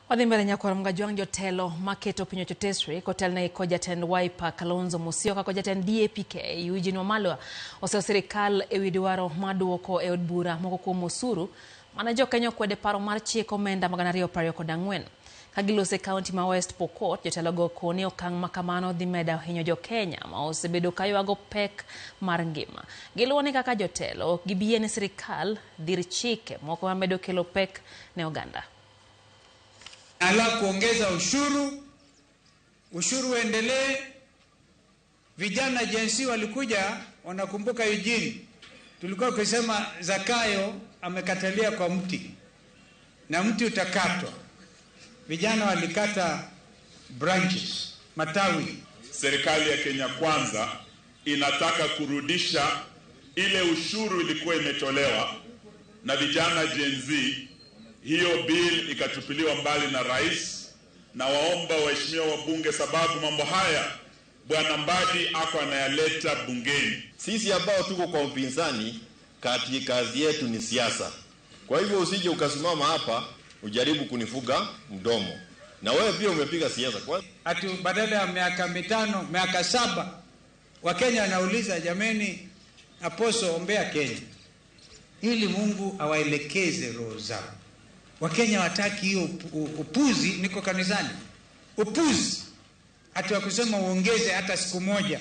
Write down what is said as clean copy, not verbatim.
Wadhi mbele nyakwar Mgajwang' jotelo maketo piny owacho tesre kotelnegi kod jatend Wiper Kalonzo Musyoka kod jatend DAP-K Eugene Wamalwa oseyo sirikal ewi dwaro mar duoko e od bura moko kuom osuru mane jokenya okwede paro mar chik omenda magana 224. Ka giloso e kaunti ma West Pokot, jotelogo koni okang' ma kamano dhi medo hinyo jokenya ma osebedo ka ywago pek mar ngima. Giluwo ni kaka jotelo ok gibi yie ne sirikal dhir chike moko mamedo kelo pek ne oganda. Ala kuongeza ushuru, ushuru uendelee. Vijana Gen Z walikuja, wanakumbuka Eugene, tulikuwa ukisema Zakayo amekatalia kwa mti na mti utakatwa. Vijana walikata branches, matawi. Serikali ya Kenya Kwanza inataka kurudisha ile ushuru ilikuwa imetolewa na vijana Gen Z. Hiyo bill ikatupiliwa mbali na rais, na waomba waheshimiwa wabunge, sababu mambo haya bwana Mbadi ako anayaleta bungeni. Sisi ambao tuko kwa upinzani, kati kazi yetu ni siasa. Kwa hivyo usije ukasimama hapa ujaribu kunifuga mdomo, na wewe pia umepiga siasa kwa Ati badala ya miaka 5, miaka 7, Wakenya wanauliza jameni, Apostle, ombea Kenya ili Mungu awaelekeze roho zao. Wakenya wataki hiyo upuzi. Niko kanisani, upuzi ati wa kusema uongeze hata siku moja.